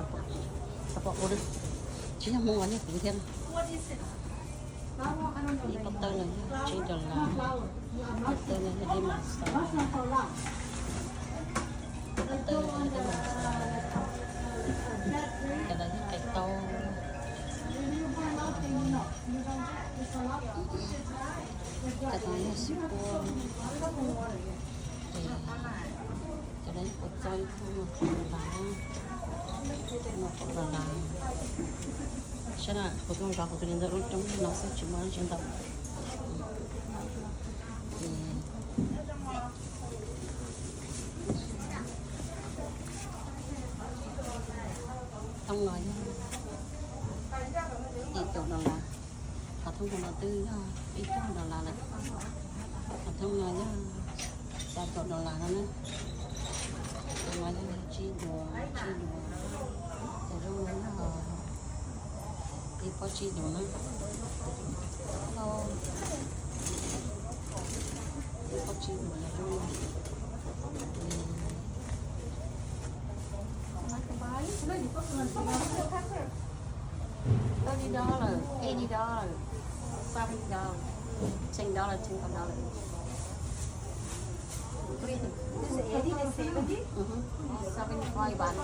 Tsis pom kuv na, tsis yog Hmoob os, yog kuv thiab. Ib pob tawb no yog tsib dollar, pob tawb no yog ib mas xaus, pob tawb no yog ib mas xaus, cov no yog qe taub, cov no yog xib puab, cov no yog kua txob ib tug no kaum dollar, no kaum dollar. Saib na, kuv tuaj zov kuv tus niam ntxawm lub roob no xwb tsis muaj dab tsi ntau. Thoob no yog ib kaum dollar, qhov thoob no twb yog ib kaum dollar lawm, qhov thoob no yog xya kaum dollar no na. Qhov no yog tsib duas, tsib duas, cov zoo no yog ib pob tsib duas na. Ib pob tsib duas yog zoo. Thirty dollar, eighty dollar, seventy dollar, ten dollar, twenty five dollar. What do you think? This is eighty, this seventy? Mm-hmm. Seventy-five baht,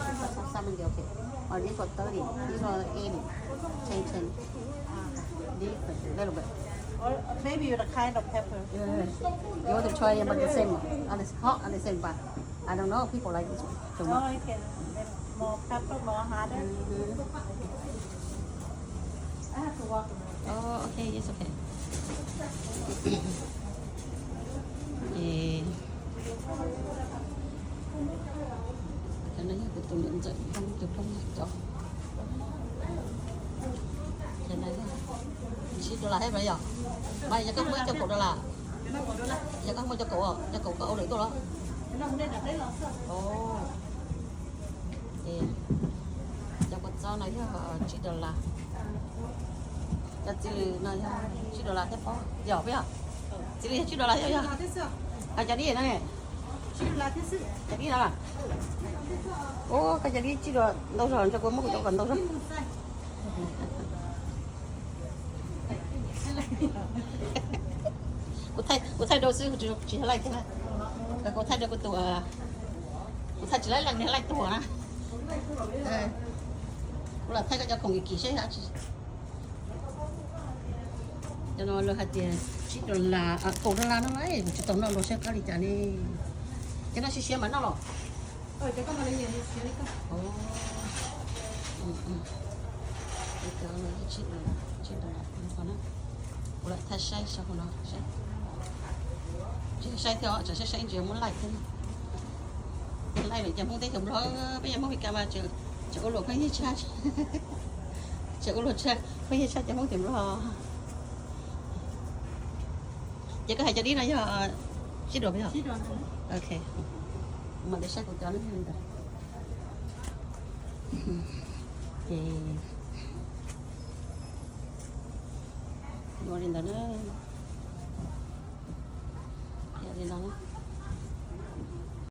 seventy, okay. Or this one thirty, this one eighty, ten, ten. Different, a little bit. Or maybe with a kind of pepper. Yeah. You want to try about the same, on the hot, on the same, but I don't know, people like this one too much. Oh, okay. More pepper, more hotter. Mm-hmm. I have to walk around. Oh, okay, it's okay. Cov no yog kuv tus niam ntxawm phooj, tus phooj ywg cov. Cov no yog tsib dollar thiab mas yog. Mas yog koj muaj cov kaum dollar. Yog koj muaj cov kaum, cov kaum koj ua lawm tuaj los. Cov kua txob no yog tsib dollar. Cov txiv lws no yog tsib dollar thiab pob yog puas yog? Txiv lws yog tsib dollar thiab yog? Cov dib no ne? Cov dib no. Ua koj cov dib tsib dollar ntau zog, ntshe kuv muab kuv cov kom ntau zog. Kuv thaij rau xwb, kuv tsis laij thiab. Kuv thaij rau kuv tus, kuv thaij tsis laij leej, nws laij tuag na. Kuv lam thaij koj cov khoom kim kim seb. Cov no lawv hais tias tsib dollar, kaum dollar no, kuv tsis tau noj dua seb qab li cas ne. Cov no siav siav mas noj los? Cov no tsib dollar, tsib dollar no. Kuv lam thaij saib saum no seb. Tsis saib thiab, tsam saib saib ntsis muab laij thiab. Laij lawm ces Hmoob teb chaws Nplog, peb yog Hmoob Mes Kas mas tseem ua luam pheej yig tshaj, tseem ua luam tshaj pheej yig tshaj cov Hmoob tim Nplog. Ces koj hais cov dib no yog tsib duas puas yog? Ok, mam li saib kuv cov no yog li ntawd. Ces ua li ntawd na. Yog li no na.